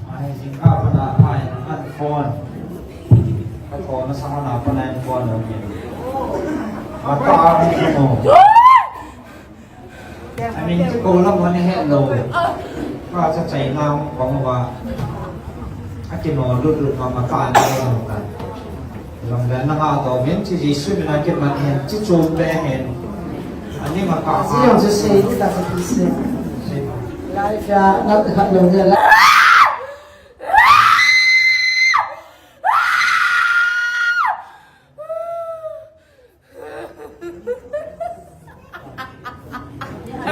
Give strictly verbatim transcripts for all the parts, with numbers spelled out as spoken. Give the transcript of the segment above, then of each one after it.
Ai, jingkah pana phai, an phone. Ka thona sang ana pana an phone lo ni. Mata a ni mo. Amin chu ko la mo ni he lo. Ka cha chai na mo ko mo ba. Aki no lut lut ma mata a ni mo ka. Long le na nga to min chi Jesu mina ke man hen chi chom pe hen. Ani ma ka. Ji yong se se ta se ki se. Lai fa na ka lo ne la.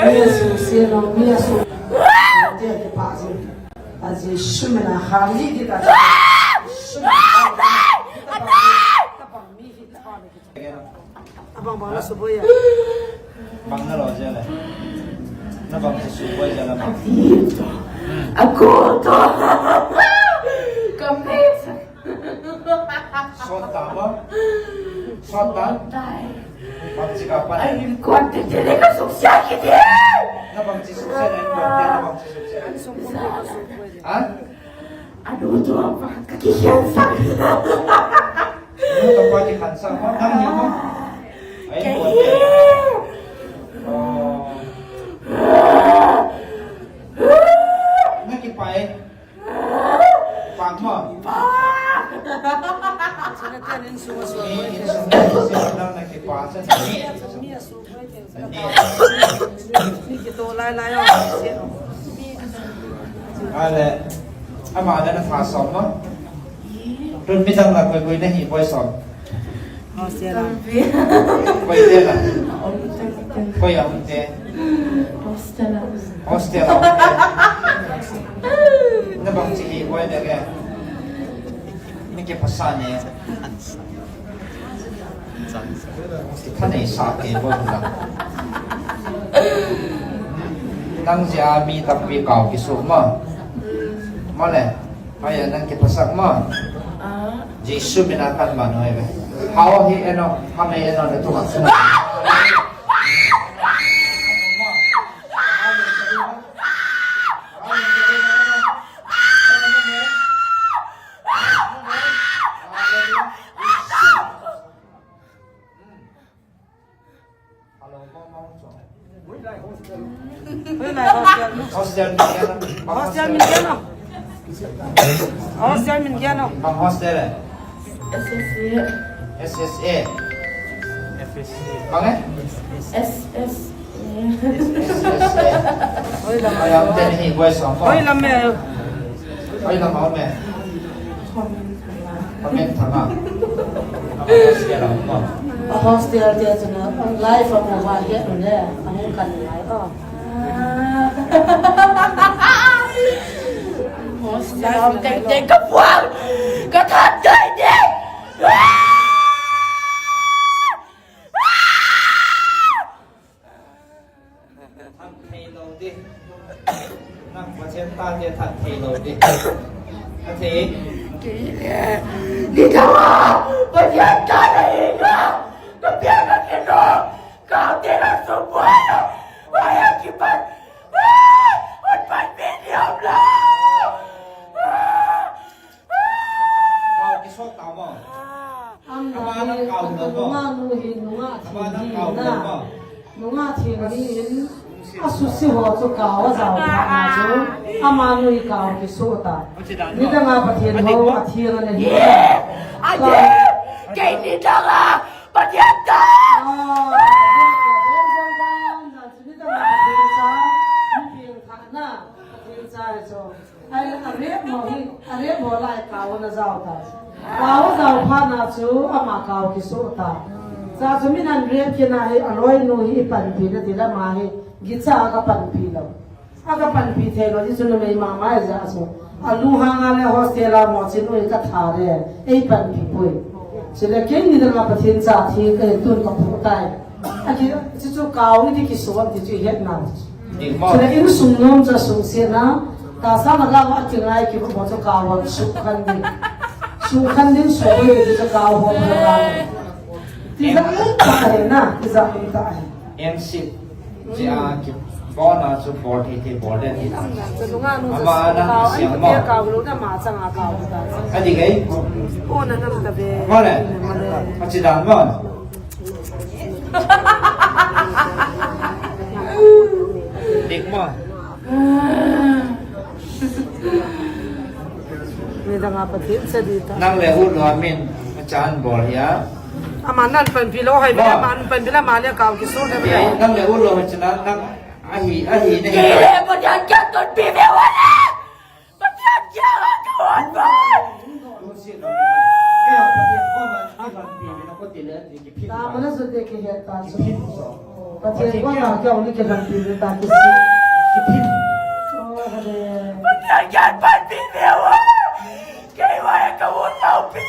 Mi a sung se lo, mi a sung. Te ke pa se. A Jesu mina ha li ki ta. Jesu mina ha li ki ta. Abang bang na suboi ya. Bang na lo je le. Na bang si suboi je le ma. Ako to. Kami. Sot ta ma. Sot ta. Bang si ka pa. Ai, kon te te le ka suk sia ki te. Na bang si suk sia na, kon te na bang si suk sia. Ha? Anu tu apa? Kaki hian sa. Anu tu apa di kansa? Mo nang ni mo. Ai, ko. Oh. Naki pai. Pang mo. Sina tian in suma suma. Ni in suma suma nang naki pa sa. Ale, ama le na pha som mo. Tun mi dang la koi koi na hi boi som. Hostel a. Koi te la. Koi a um te. Hostel a. Hostel a. Na bang chi hi boi de ke. Ni ke phasa ne. Thanei sa te bol la. Nang jeh a mi tampi kau kisu ma. Ma le. Ai, nang kiphasak ma. Jesu mina kan ma noi ve. Hao hi eno, ha me eno le tu ma. Hostel min kya na? Hostel min kya na? Hostel min kya na? Bang hostel hai? S S A. S S A. Bang hai? S S A. Hoi lam. Hoi lam. Hoi lam. Hoi lam. Comment thanga. Hostel a um a. Hostel te chun a life a mo ha he no le. A hung kan lai a. Hostel a um teng teng ka puang. Ka that dai ni. That thei lou di. Nang Pathen tate that thei lou di. That thei. Kei le. Ni thawa. Pathen tate hi na. Ka pia ka kino. Ka te na so boi. Wai a ki pat. Ah! Ot pat video lo. Ah! Kau kisot ta mo. Ama nang kau lo mo. Ama nang kau lo mo. Nunga thil ni in, Asuse ho chu kau ajao phat na chu, amanu hi kau kisoh ta. Nidanga Pathen hou atheng ana hi. Ati, kei nidanga Pathen ta. Ah, nidanga Pathen cha, Pathen cha hi chu. Ai, arep mo hi, arep mo lai kau ana jao ta. Kau ajao phat na chu ama kau kisoh ta. Cha chu min ana rep kit na hi, aloinu hi panpi nati le ama hi, gicha a kapanpi lou. A kapanpi thei lou, ti chu numei mama jeh a chu. Alunghang a le hostel a mo chin ui katha le, eipanpi poi. Chule kei nidanga Pathen cha thi kahi tun kaphu tai. Ati, chu chu kau hi ti kisoh ti chu ihet na. Chule insung nom chu sungsetna, tahsa lhagao a kingai kimu chu kau a sukhan ding. Sukhan ding sukhan ding chu kau ho ho la. Tijat um tah ahi na, tijat um tah ahi. Engsit. Chia kibol na chu bol thei thei bol le ni. Ama na siam mo. Kau lo na ma chang a kau ta. Adi gai. O na nam ta ve. Mo le. Achi dan mo. Dik mo. Nidanga Pathen cha di ta. Nang le u lo min, machan bol hia. Ama nan panpi lou hai, ama nan panpi la ma le kau kisoh le. Nang le u lo chana nang ahi, ahi ne. Kile Pathen kya tun pi ve wale. Pathen kya la ka wan ba. Ta mana su de ke he ta su. Pathen ko na kya uni ke dan pi ta ki si. Ki phin. Oh, hale. Pathen kya panpi ve wa. Kei wa ka wo ta pi.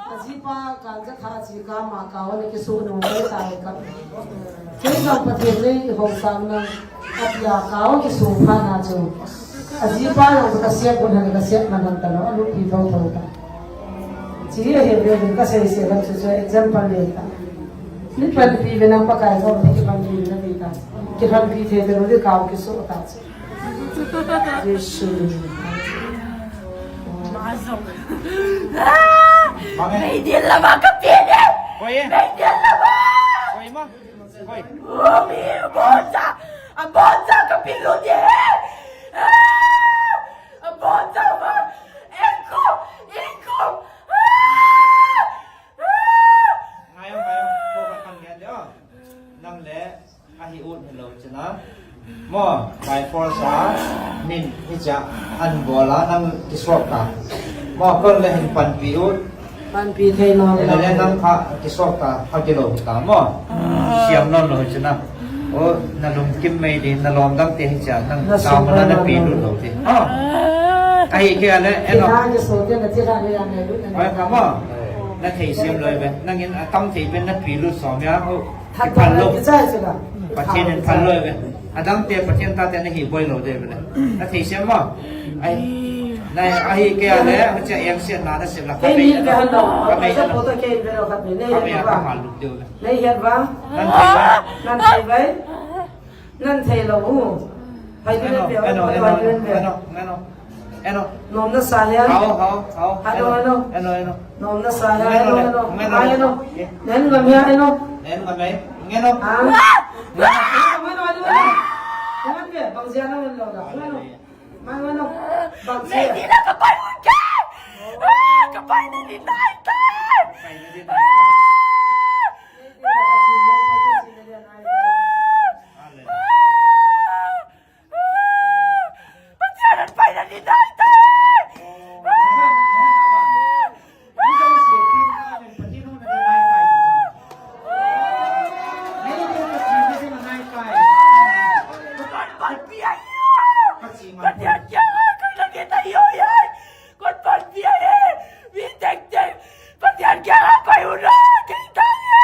Ajipa kanja kha chi kama kau ana kisoh nung mai tai ka. Kei jong Pathen nei hou sang nang atia kau kisoh phat na chu. Ajipa jong kasiat gun han kasiat man han ta lou, alupi thotho ta. Chi hi ahi ve ve kasei sei lam chu chu example le ta. Nei panpi ve nang Pakai jong kipanpi ve na ti ta. Kipanpi thei thei lou di kau kisoh ta chu. Jesu. Meidil lama ka pi ne. Koi e? Meidil lama. Koi ma? Koi? Umi, bonza. A bonza ka pi lu de. A bonza ma. Eko, eko. Ngai o, ngai o. Ko ka kan ngai de o. Nang le. Ahi ut hilou chana. Mo, by force a, min, hicha, an bol a, nang kisop ta. Mo, kon le hin panpi ut. Panpi thei nom. Le le nang kha, kisop ta, kha kilou ta, mo. Siam nom lou chana. O, na lungkim mai di, na lom dang te hicha, nang na sa mo na na pi lut lou te. Mo. Ahi kei a le, eno. Oi, ka mo. Na thei siam lou ve. Nang in, a tam thei ve na pi lut som ya. O. Kiphal lou. Pathen in phal lou ve. Adang te Pathen tate nahi boi lou de ve le. Athei sem mo. Ai. Nai ahi kei a le, acha em sian na na sem la. Kei ni ke han lou. Ka mei na. Photo kei ve lou khat ni. Nei het va. Ka mei na ka lu de ve. Nei het va. Nan thei ve. Nan thei ve. Nan thei lou. Hai ve ve. Ano, ano, ano, ano, ano. Eno. Nom na sa hia? Hao, hao, hao. Eno, eno. Eno, eno. Nom na sa hia? Eno, eno. Eno, eno. Eno. Nen ngam hia, eno. Nen ngam hia. Eno. Ah. Eno, eno, eno. Eno, eno. Bang jia na eno la. Eno. Eno, eno. Bang jia. Meidil a ka pai un ke. Ah, ka pai ni ni nai tai. Pai ni ni nai tai. Pathen in pai na ni nai tai. Pathen kya hai kai na ni tai yo yai. Kon pan pia e, mi tek tek, Pathen kya kai u na, kei ta e.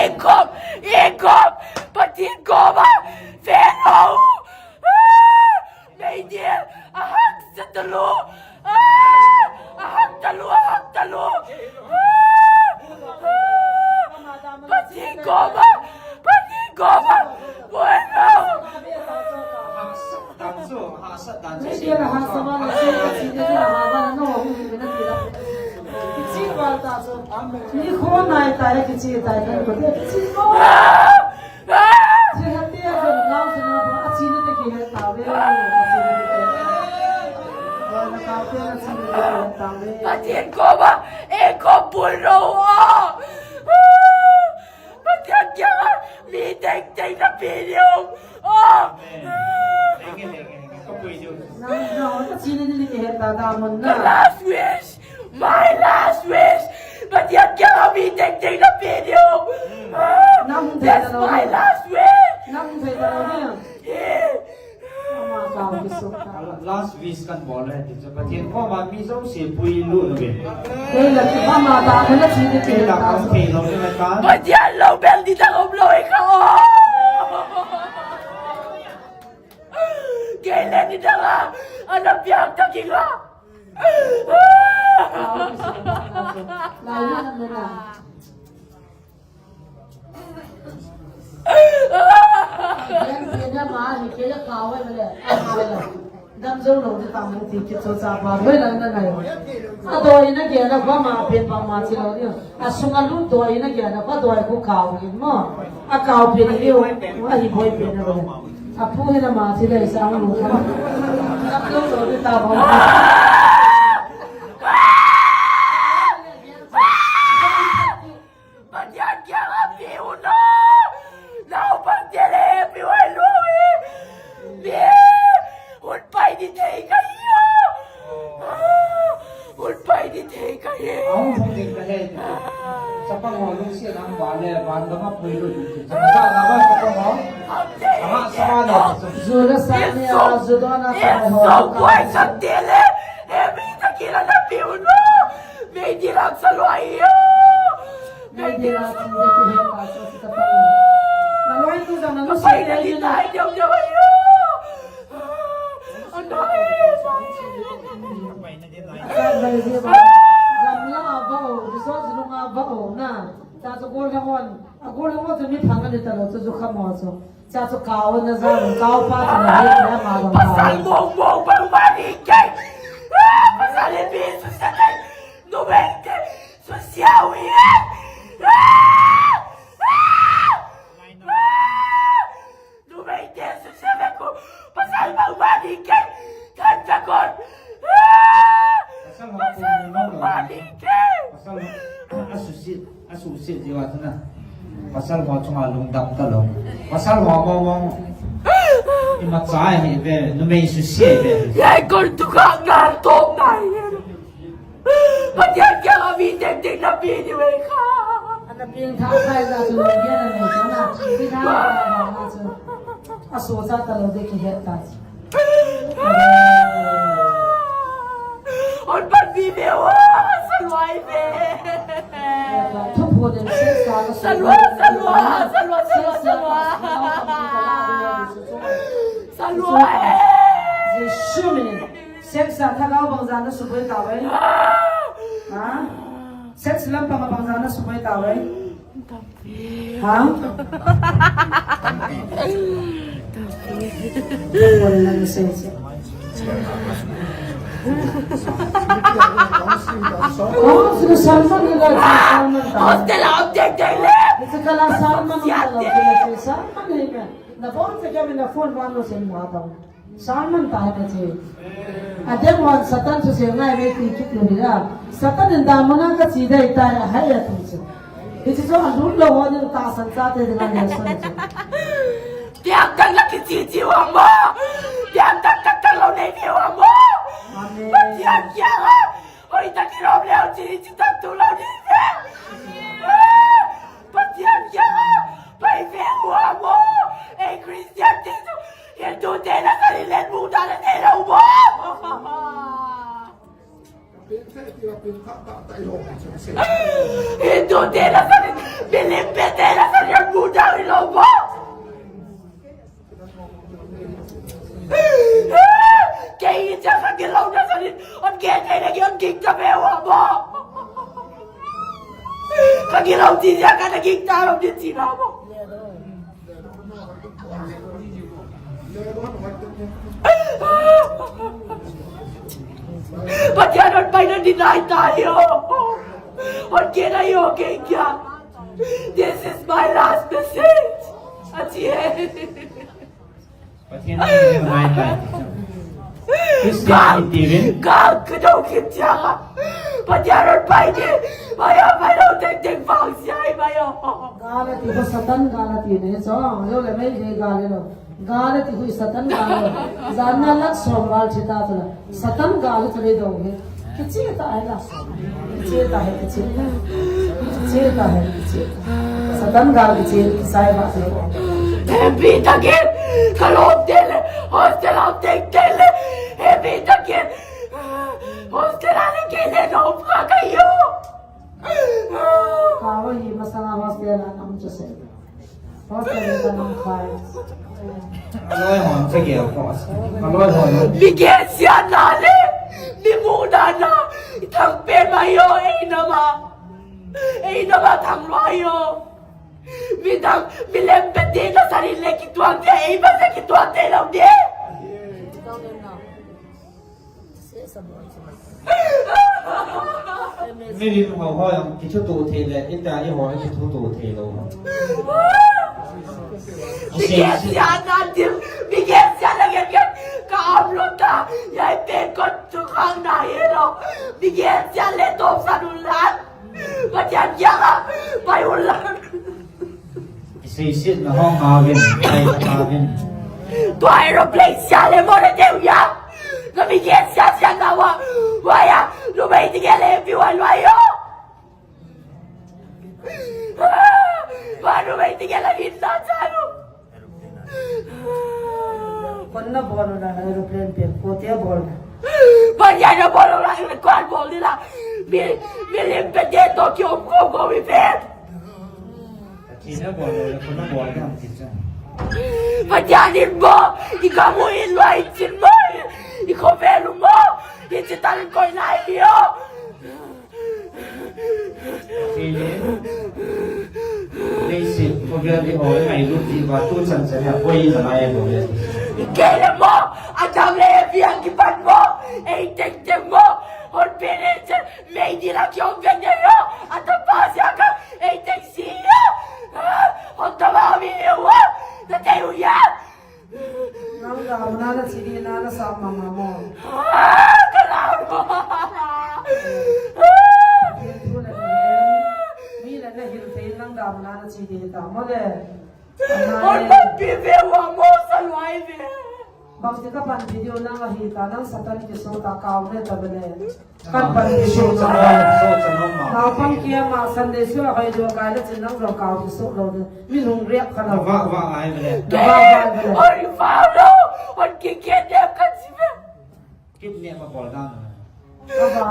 Ikom, ikom, Pathen koma, Pharaoh. Meidil, ahak sa talu. Ah! Ahak talu, ahak talu. Ah! Ah! Pathen. Nikho nai tai, kichi tai, kan ko te, kichi ko. Thilha te a kan kau sina ba, a china te kihet tave, a china te kihet tave. Ana kau te, a china te kihet tave. Pathen koma, eiho pui lou a. Pathen kianga, mi tengteng na pe diu. Ah. Nang, nang, a china te kihet ta, da mun na. The last wish. My last wish. Pathen kianga mi tengteng na pe diu. Ah, that's my last wish. Nang thei ta lou ni. Eh. Ama kau kisu ta. Last wish kan bol le, ti chu Pathen koma mi jouse pui lut uve. Kei la ki ama ta, kei la chi ni, kei la ka thei lou ni ka. Pathen lou bel di ta om lou e ka. Kei le ni da la, ana piang ta ki la. Dam jou lou di tam ti kicho cha pa, hoi lang na ngai. A doi na ge na ba ma pen pa ma chi lou ni. A sung a lut doi na ge na ba doi ku kau in mo. A kau pen hi o, a hi boi pen na lo. A pu hi na ma chi dai sa mo ka. Dam jou lou di ta ba. Pathen kianga pe un o. Nau Pathen e pe un o. Pe. Un pai di thei ka hi o. Un pai di thei ka hi. Ahung thong ding ka hi. Chapang ho lungset a um ba le, van gam a pui lut ding. Chapang gam a chapang ho. Ama sama le. Ju la sa ni a, ju do na sa ho. Sa pui sa te le. E mi ta ki la na pe un o. Mei di la sa lo ai o. Ngai de la chin de ki he pa so si ta pa. Na loi tu jong na nu si de ni na. Sa bai de ba. Gamla ba o, so jilung ba o na. Ta so gol ha hon. A gol ha hon tu mi phang ni ta lo tu ju kha mo so. Cha chu kau na ja, kau pa chu na he na ma lo. Pasal mong mong ba ma ni ke. Ah, pasal ni bi su sa kai. No me ke. Su sia wi. Ah! Ah! Ah! No me ke su sia me ko. Pasal ba ma ni ke. Kan ta kon. Ah! Pasal ba ma ni ke. Pasal ba. Asusit. Asusit jiu a tuna. Pasal ho chunga lungdam ta lou. Pasal ho mo mo. Ima cha hi ve, numei susia ve. Yai kon tu ka ngar to nai. Pathen kianga mi tengteng na pe diu ve ka. Ana ping tha khai la chu lo ge na nei cha na. Pi tha la na chu. Aso cha ta lou de kihet ta. On pan bi be o, sa loi be. Sa loi, sa loi, sa loi, sa loi, sa loi. Sa loi. Jesu min. Sex a thagau bang jana suboi ta ve. Ha? Sex lam bang bang jana suboi ta ve. Ha? Hostel a object dai le. Sermon ta hai na che. Adem wan Satan chu se ngai ve ti kit nu hi la. Satan in da muna ka chi dai tai a hai a tu chu. Hichi chu a lut lou ho ding tahsan chate dinga lesson chu. Piang tak la kichi chi u mo. Piang tak tak tak lou nei nei u mo. Amen. Pathen kianga. Hoi tak i lom leo chi chi tak tu lou nei ve. Pathen kianga. Pai ve u mo. Ei Christian te chu. Hindu te na ka len mu da na nei lou mo. Hindu te na sa ni, Bilim pe te na sa ni, Buddha ni lo mo. Kei cha ka gilou na sa ni, on ke te na ki on ki cha pe wa mo. Ka gilou ti ya ka na ki ta lo ni ti na mo. Pathen in pai na dinai tai o. Hon kit ahi o kei kia. This is my last message. Ati e. Pathen in ngai tai. Christian iti vin. Ka, ka dou kit chang a. Pathen in pai di. Pai o, pai dou teng teng vang sia i pai o. Gal ati ho Satan gal ati ne, so, lo le mei le gal lo. Gal ati hui Satan gal lo. Jan na lak som gal thi ta tu la. Satan gal tu le dou he. Kiche ta hai la. Kiche ta hai, kiche ta. Kiche ta hai, kiche ta. Satan gal kiche, kisai ba se. Happy ta ke. Ka lom te le. Hostel am te te le. Happy ta ke. Hostel a le ke le no pa ka yo. Ka wa hi masanga hostel a nam cha se. Pastor le ka nang khai. Aloi hon che gel ko. Aloi hon. Mi gel sia na le. Mi mu na na. Thang pen mai o ei na ma. Ei na ma thang loi o. Mi thang, mi lem pe te na sa ni le kituang te ei ba sa kituang te lo de. Milim ho ho jong kithuto thei le, ita i ho kithuto thei lou. Mi gel sia na dim, mi gel sia na gel gel, ka am lo ta, ya i pe kot tu khang na ye lo. Mi gel sia le to sa nu lan. Pathen kiang a, pai un lang. Kiseiset na hong ngavin, pai ngavin. Tua aeroplane sia le mo na teu ya. Na mi ke sia sia na wa. Wa ya, numei ti ke le pi wa lua yo. Wa numei ti ke la hin na cha lu. Kon na bol na aeroplane pe, ko te bol na. Bol ya na bol na, kon bol ni la. Mi, mi lim pe de to kyo ko ko mi pe. Ki na bol na, kon na bol na, ki cha. Pathen in mo, i ka mu in loi chin mo, i ko ve lu mo, i chi tan koi lai yo. Kei le, leiset, ko gel di ho, ngai lut di ba, tu chan chan ya, koi chan ai ko le. Kei le mo, a chang le, piang kipan mo, ei teng teng mo, hon pe le chen, mei di la kiong piang de yo, a ta pa sia ka, ei teng si yo, hon ta ba mi yo, na te yo ya. Nang dauna na chi di na na sa mama mo. Ah, ka dauna. Hil thu le na hen. Mi le na hil thei nang dauna na chi di ta mo le. Ana le. Or ban pi ve wa mo sa luai ve. Bang ti ka ban video nang ahi ta nang Satan kiso ta kau le ta ve le. Kan pan ti so chan mo. Nau pan kia ma Sunday school a hoi jo kai le chin nang jo kau ti so lo de. Mi nung riak kha lo. Va va ai le. Va va ai le. Oi va lo. Oi ki ke de kan si ve. Kip ne ma bol dan.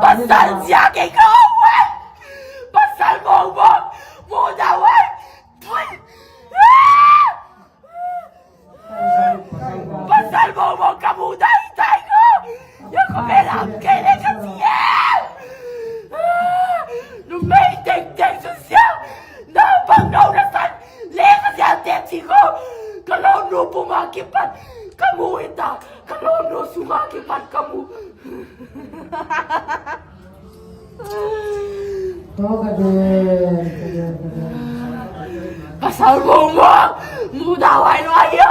Pasal sia ke ko wai. Pasal mo mo. Mo da wai. Thoi. Pasal mo mo ka mu dai tai ko. Ya ko bela ke le ka sia. Numei teng teng su sia. Na bang no na san. Le ka sia te ti ko. Ka lo nu pu ma ki pat. Ka mu ita. Ka lo nu su ma ki pat ka mu. Pasal mo mo, mu da wai lo ayo.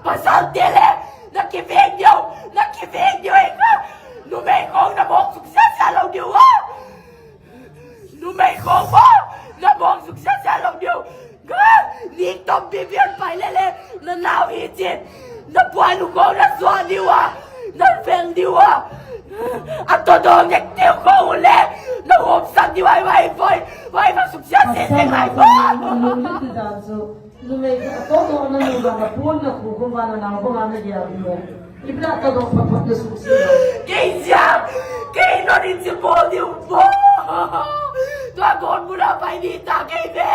Pasal tele, na kiveng dio, na kiveng dio eka. Numei kong na mong sukses alo dio wa. Numei kong mo, na mong sukses alo dio. Ka, ni tom pi pian pai le le, na nau hi chin. Na puan u ko na sua diu a, na fel diu a. A to do ngek tiu ko u le, na hop san diu ai vai voi, vai va suk sia se se ngai ko. Numei ka to do na nu ba na puan na ku ko ba na nau ko ba na ya diu. Ibla ka dong pha pha de su si. Kei sia, kei no ni chi bol diu bo. Tua gon bu na pai ni ta kei be.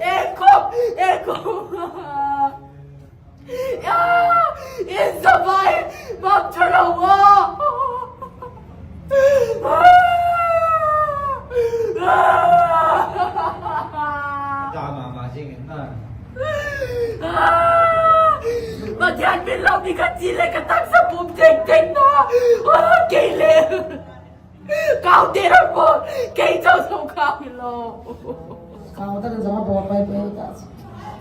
Eko, eko. Ya, in sa bai, mam chalo wo. Da ma ma jing in na. Pathian min lo mi ka chi le ka tak sa pum teng teng na. Kei le. Kau te na bol, kei chau song kau hi lo. Kau ta na jama bol pai pai ta.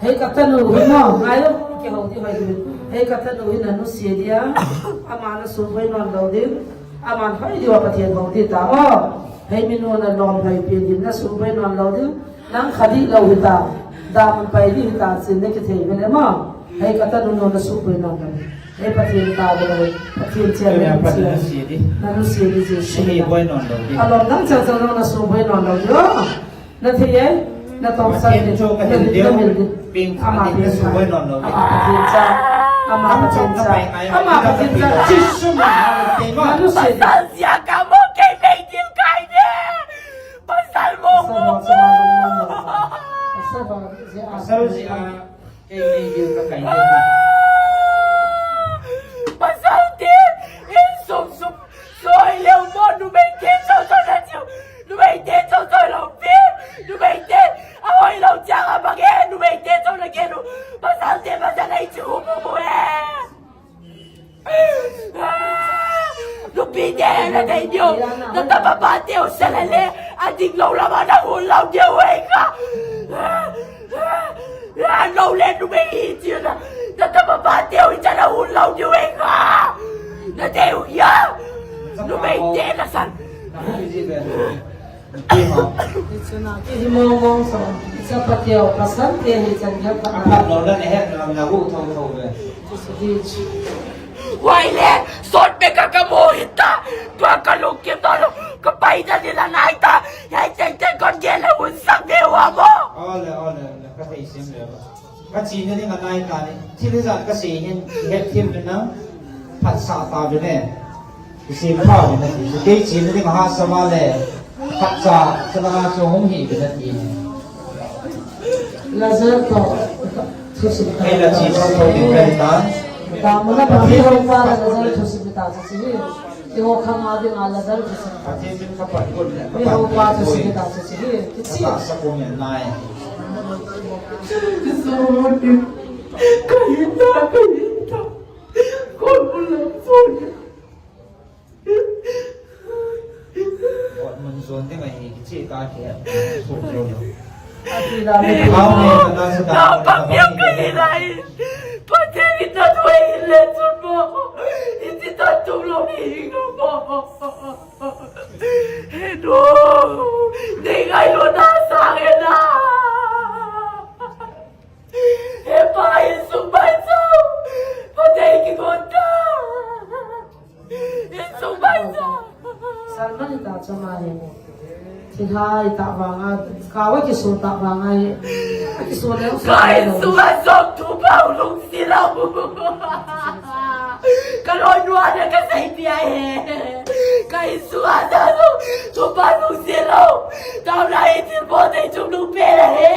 Hei ka tanu hi mo, ngai lo, kei ho ti hoi hi. Hei ka tanu hi na nusia dia, ama na sum boi non lo ding, ama hoi dia Pathen ho ti ta o. Hei mi nu na lom hoi pi ding na sum boi non lo ding, nang kha di lo hi ta, da man pai di hi ta, sin na kithei ve le mo. Hei ka tanu nu na sum boi non lo ding. Hei Pathen ta bol, Pathen chia le chia. Na nusia di Jesu. Hei boi non lo di. Alom nang cha cha na sum boi non lo di. Na thei e, na tong san di. Pathen chu ka hin deu. Ping ama ping sa. Ama Pathen cha. Ama Pathen cha. Ama Pathen cha. Jesu ma ha te ma. Na nusia di. Pasal sia ka mo kei mei dil kai de. Pasal mo mo. Pasal sia. Pasal sia. Kei nei bil ka kai ding. Pasal te, in sum sum, soi leu mo, numei te chau chau na chiu, numei te chau chau lo pi, numei te, a hoi lo chang a bang e, numei te chau na ke nu, pasal te, pasal ei chiu mu mu e. Nupi te na dei diu, na tapa pa te u sele le, a ding lo lama na hun lo diu e ka. A lo le numei hi ti na, na tapa pa te u cha na hun lo diu e ka. Na dei u ya, numei te na san. Hichun a kei hi mong mong so, hicha pa teu, pasal te hi chan gel pa. Aphat lo na ne het na lam na hu thou thou ve. Huai le, sot pe ka ka mo hita, tua ka lungkim to lo, ka pai na ni na nai ta, yai teng teng kon gel le hun sak ve wa mo. Ole, ole, ole, ka thei sim le ba. Ka china ding a nai ta ni. Thil ijat ka sei hin, het thim le na. Phatsah ta ve ne. Kisei pha ve na ti. Kei china ding a ha sama le. Phatsah, sa na chu hung hi ve na ti. Lazar to. Thusim. Kei la chi to to ding ka ta. Ta mo na pa mi ho pa la Lazar thusim ta chi. Keiho khang a ding a Lazar thusim. Pathen min ka pat gon le. Mi ho pa thusim ta chi. Kichi. Ka sa ko men nai. Ka hita, ka hita. Kon bula, kon. Ot mun zon ding ahi, kichi ta ke. Ati la me. Hau ne, ta ta sa ta. Ta pa piang ka hi lai. Pathen in na thoi le chun mo. Iti ta tum lo ni ka mo. He nu. Nei ngai lo na sa he na. He pa, insung bai chau. Pa dei ki gon ta. Insung bai chau. Salman ta chama he. Thilhai ta vanga, ka wa kisu ta vanga he. Kisu le. Ka insung a song tu pa u lung si lo. Ka loi nua na ka sei pia he. Ka insung a ta tu, tu pa lung si lo. Tau na i thil bo te tu lung pe la he.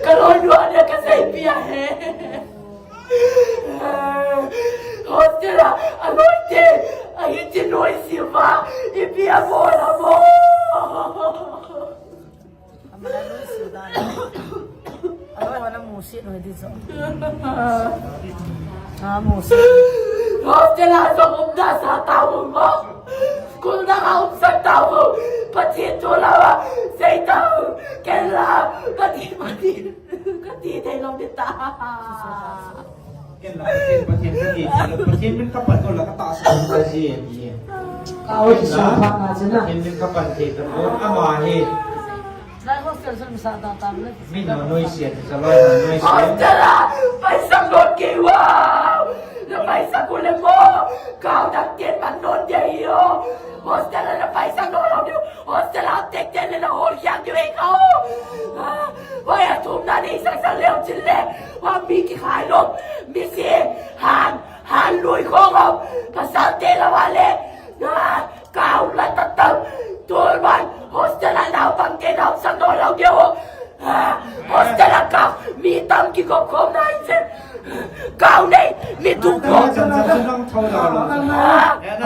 Ka loi nua na ka sei pia he. Hostel a, a loi te, a hiti noi si va, i pia bo la mo. Ama la noi si da. Alo, wala musi noi di so. Ah, musi. Hostel a so um da sa ta um mo. School da ka um sa ta um. Pathen tu la wa. Sei ta um. Ken la. Pathen, Pathen. Ka ti thei lou di ta. Ken la Pathen, Pathen ka ti, Pathen min ka pat ko la ka ta sa ka ji e ni. Ka o ti sa pha na ji na. Pathen min ka pat thei ta ko ama hi. Lai hostel sun sa ta ta le. Mi na noi sia ti sa lai na noi sia. Hostel a, paisa not ke wa. Na paisa ko le mo. Ka o da ke pa not de yo. Hostel a na paisa not lo de. Hostel a tek tek le na hol yang ki wei ko. Wa ya tum na nei sa sa leo chin le. Wa mi kikhai lom. Mi si han, han lui khong om. Pasal te la wa le. Na, kau la ta tam. Tul man. Hostel a nau pang te nau sang no lo keo. Hostel a ka, mi tam kikop khom na in se. Kau nei, mi tu ko.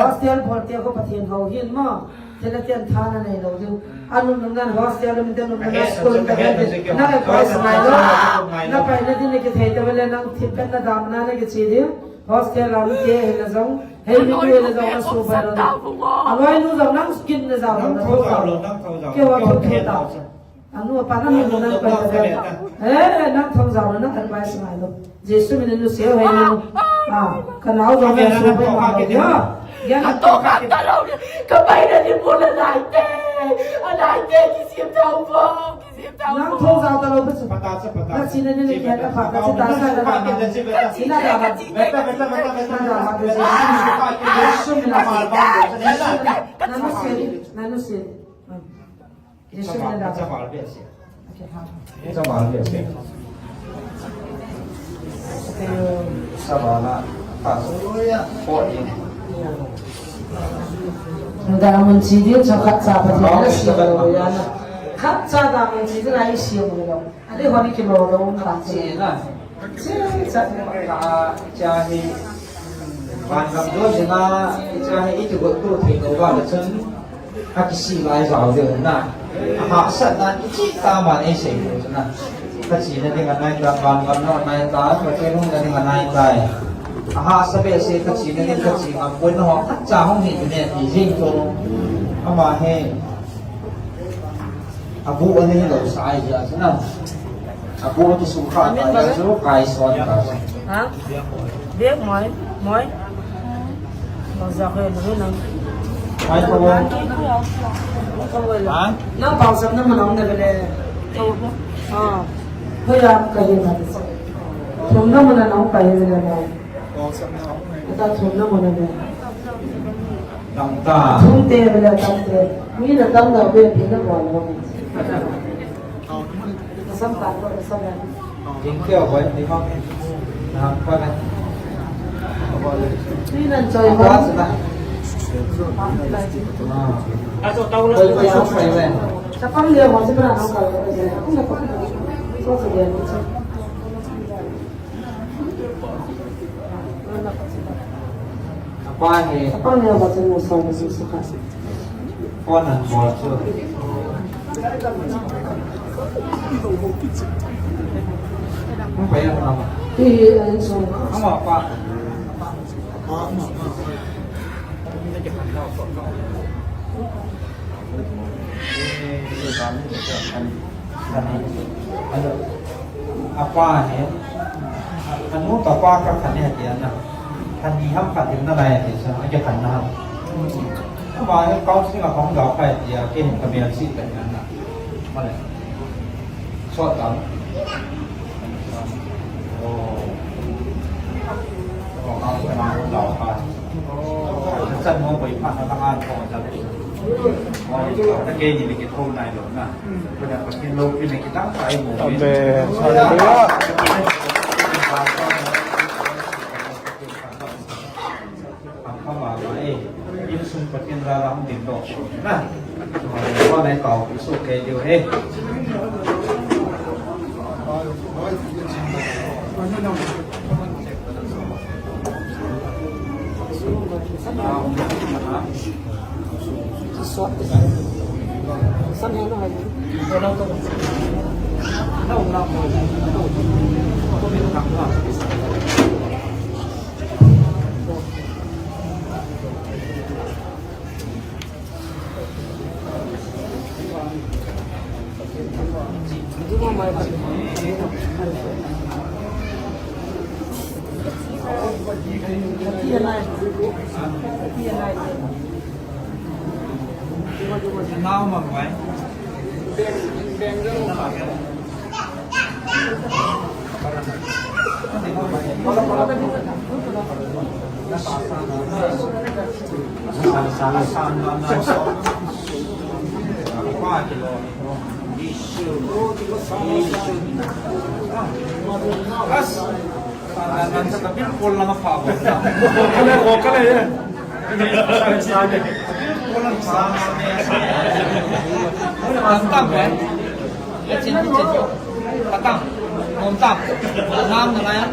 Hostel bol te ko Pathen hou hin mo. Thil a tian tha na nei lou diu. Anu nung nan hostel min te nung nan school ta ke. Na ke koi sangai lou. Na pai na din ke thei ta le nang thil pen na dam na na ke chi diu. Hostel lam ke hin na jong. Ei, ni ni le jong na su bai lo na. Aloi nu jong nang kin na jong na thou jao lo, nang thou jao lo. Keiho thou thou ta. Anu apa nang nu nang pai ta. Eh, nang thou jao lo, nang advice ngai lo. Jesu min in nu seo hei nu. Ah, ka nao jong na su bai ma lo ya. Ya na to ka ta lo. Ka bai na ni mo na lai te. A lai te ki sim thou bo. Nang thou jao ta lo, pata chu. Pata chu, pata. Na china ni le kia ka pha, ka chi ta sa na. China da ba. Beta, beta, beta, beta. Na da ba, beta. Jesu min a. Na nu se, na nu se. Jesu min a. Cha ba be se. Cha ba be se. Sa ba na. Pa so ya. Ko ni. Da mun chi di cha khat cha pa di na si lo ya na. Khat cha da mun chi di na i si lo. Adeh honi kilo lo um ta. Chi na. Chi cha. Ka cha hi. Van gam do jing a, cha hi iti got tu thei lo ba la chun. Ka kisi lai jao de na. Hahsatna ichi ta man ei sei lo na. Ka chi na ding a nai ta, van gam na nai ta, ka che hung na ding a nai ta. Hahsa be se ka chi na ding ka chi ngam pon na ho ka cha hung hi ne ti jing to. Ama he. Abu ani lo sai ja na. Abu ti su kha ta ja su kai son ta. Ha? Bek moi, moi. Mo ja ko lo na. Mai ko. Ha? Na pau sam na mo na ne le. Ha. Hoya ka hi na. Thum na mo na na ka hi le na. Ata thum na mo na ne. Tam ta. Thum te bela tam te. Mi na tam na be pi na mo na. Sam ta ko sam na. Ding ke oi ni ma. Na pa na. Ni nan choi ma. Sa pang le mo si pra na ka. Ko se de. Apa he? Apa he? Apa he? Apa he? Phone number chu. Ang pa yan naman. Ang apa? Apa he, anu tapa ka khan he tia na. Khan ni ham khan din na lai tia sa, ake khan na ham. Ama he counseling a kong ga pa tia, ke hin ka mel si ka na. Male. So tam. Oh. Oh, counseling a kong ga pa. Chan mo boi pa na ta ngan ko ta. Mo ni ta ke ni ni ki thou nai lo na. Ko na pa kin lo kin ni ki tang pa ai mo. Amen. Hallelujah. Ang pamama eh. Insung Pathen ra ra hung din doh. Na. Ko nai kau, so ke diu he. Patang, eh? Patang. Patang. Nom tam. Nam na ya.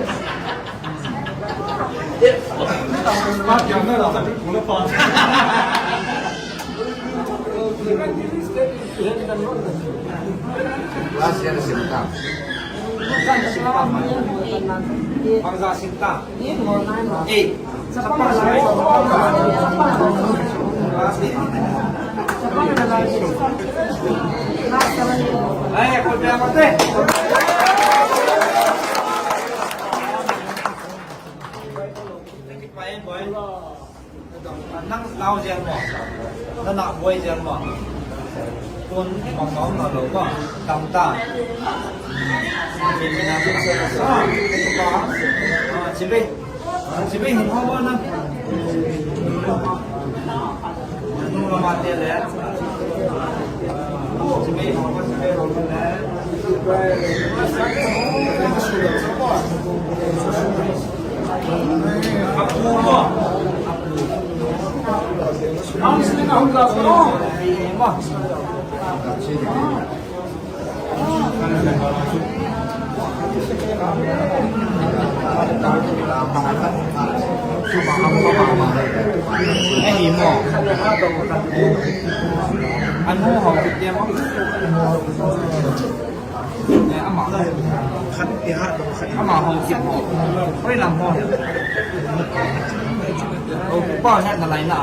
Last year, Sinta. Bangsa Sinta. Eh. Nang lau jeng mo. Nang na boi jeng mo. Kun mo mo na lo mo. Dam ta. Ah, chibai. Chibai hin ho mo na. Nung la ma te le. Chibai ho mo, chibai ho mo le. Anu ho kiti mo. Eh, ama. Khat ti ha do khat. Ama ho kiti mo. Hoi lam ho. O, pa ha na lai na.